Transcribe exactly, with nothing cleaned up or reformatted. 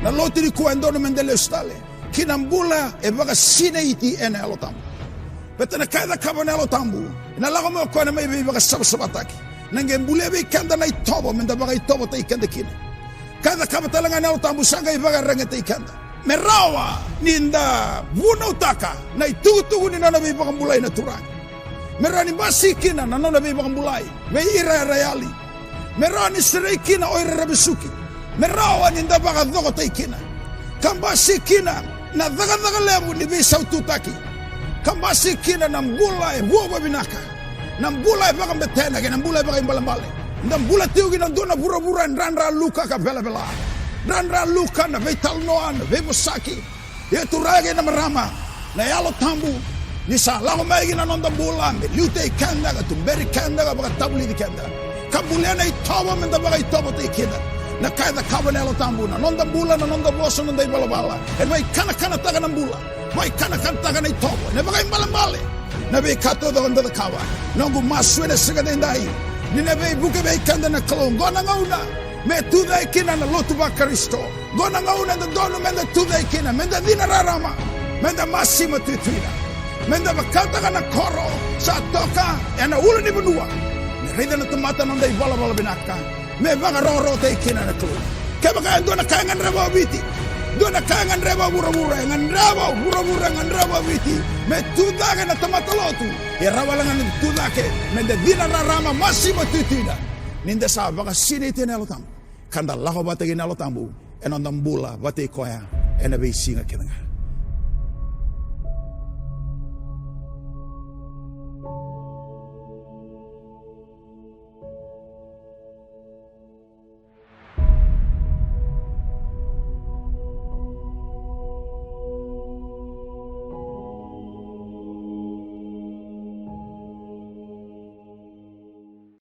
Na lotu nikua e dodonu meda lesu tale ki na bula e vakasinaiti ena Yalo Tabu. Baleta na ka e cakava na Yalo Tabu, ena lako mai o koya na mai veivakasavasavataki. Na qai bulia vei keda na itovo meda vakaitovotaki keda kina. Ka e cakava tale ga na Yalo Tabu, sa qai vakaregetaki keda me rawa ni da vunautaka na itukutuku ni nona veivakabulai na Turaga. Me rawa ni basika kina na nona veivakabulai vei ira era yali. Me rawa ni sereki kina o ira era vesuki. Me rawa ni da vakacokotaki kina. Ka basika kina na cakacaka levu ni veisaututaki. Ka basika kina na bula e vuavuai vinaka, na bula e vakabetena kei na bula e vakaibalebale. Da bula tiko kina dua na vuravura e dradraluka ka velavela. Dradraluka na veitalanoa, na veivosaki. Ia turaga kei na marama, na Yalo Tabu ni sa lako mai ki na noda bula me liutaki keda, ka tuberi keda, ka vakatavulici keda, ka bulia na itovo meda vakaitovotaki keda. Na ka e cakava na Yalo Tabu, na noda bula, na noda vosa, na noda ivalavala, e na mai kanakanataka na bula, mai kanakanataka na itovo, e na vakaibalebale. Na veika taucoko eda cakava, noqu masu ena siga edaidai, ni na veivuke vei keda na Kalou. Qo na gauna me tucake kina na lotu vaKarisito. Qo na gauna e dodonu meda tucake kina, meda cina rarama, meda masima tuituina, meda vakataka na koro sa toka ena ulunivanua. Me raica na tamata na noda ivalavala vinaka, me vakarokorokotaki kina na Kalou. Kevaka e dua na ka e gadreva o Viti, dua na ka e gadreva o vuravura, e gadreva o vuravura, e gadreva o Viti, me tucake na tamata lotu. E rawa wale ga ni tucake, meda cina rarama, masima tuituina, ni da sa vakasinaiti ena Yalo Tabu, ka da lako vata kei na Yalo Tabu ena noda bula vata kei koya ena veisiga kece ga.